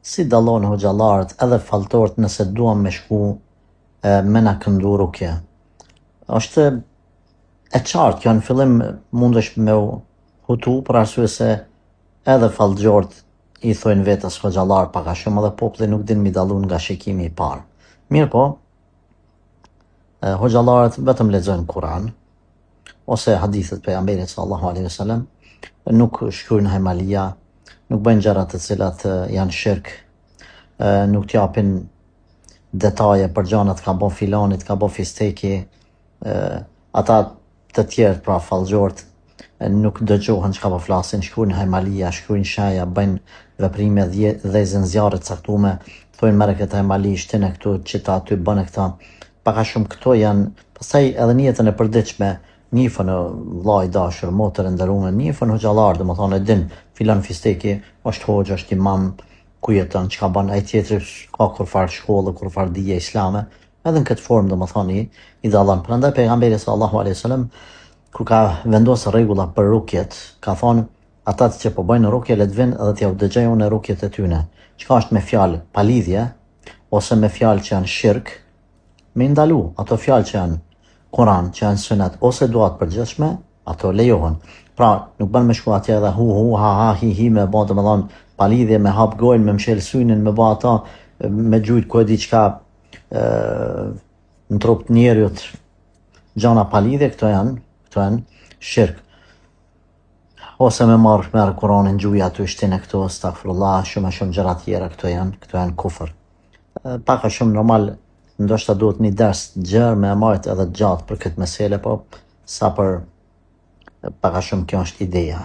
Si dallon hoxhallarët edhe falltorët nëse duam me shku me na këndu rukje? Është e qartë kjo në fillim mundesh me u hutu për arsye se edhe fallxhorët i thojnë vetes hoxhallar pak a shumë edhe populli nuk din mi dallu nga shikimi i parë. Mirëpo, hoxhallarët vetëm lexojnë Kur'an ose hadithet pejgamberit sallallahu alaihi wasallam, nuk shkruajnë hajmalia, nuk bëjnë gjëra të cilat janë shirk, nuk t'japin detaje për gjanat ka bo filani, ka bo fisteki, ata të tjerët pra fallxhorët nuk dëgjohen çka po flasin, shkruajnë hajmalia, shkruajnë sheja, bëjnë veprime dhje, dhezin zjarre të caktume, thojnë merre këtë hajmali, shtine këtu, qita aty, bëne këta. Pak a shumë këto janë, pastaj edhe në jetën e përditshme, njifën vlla i dashur, motër e nderume, njifën hoxhallar, domethonë e din filan fisteki, është hoxhë, është imam, ku jeton, çka bën, ai tjetri ka kurrfarë shkolle, kurrfarë dije islame, edhe në këtë formë domethonë i, i dallon. Prandaj pejgamberi sallallahu alaihi wasallam kur ka vendosur rregulla për rukjet, ka thonë ata që po bëjnë rukje le të vinë edhe t'jau dëgjoj unë rukjet e tyne. Çka është me fjalë pa lidhje ose me fjalë që janë shirk, me i ndalu ato fjalë që janë Kur'an, që janë sunet ose dua të përgjithshme, ato lejohen. Pra, nuk bën me shku atje edhe hu hu ha ha hi hi me bë domethënë pa lidhje me hap gojën, me mshel synin, me bë ato me gjujt ku e di çka në trup të njeriut gjana pa lidhje, këto janë, këto janë shirk. Ose me marr merr Kur'anin gjuj aty shtine këto, astaghfirullah, shumë e shumë gjëra tjera, këto janë, këto janë kufër. Pak a shumë normal, ndoshta duhet një ders gjerë me e majt edhe gjatë për këtë mesele, po sa për pak a shumë kjo është ideja.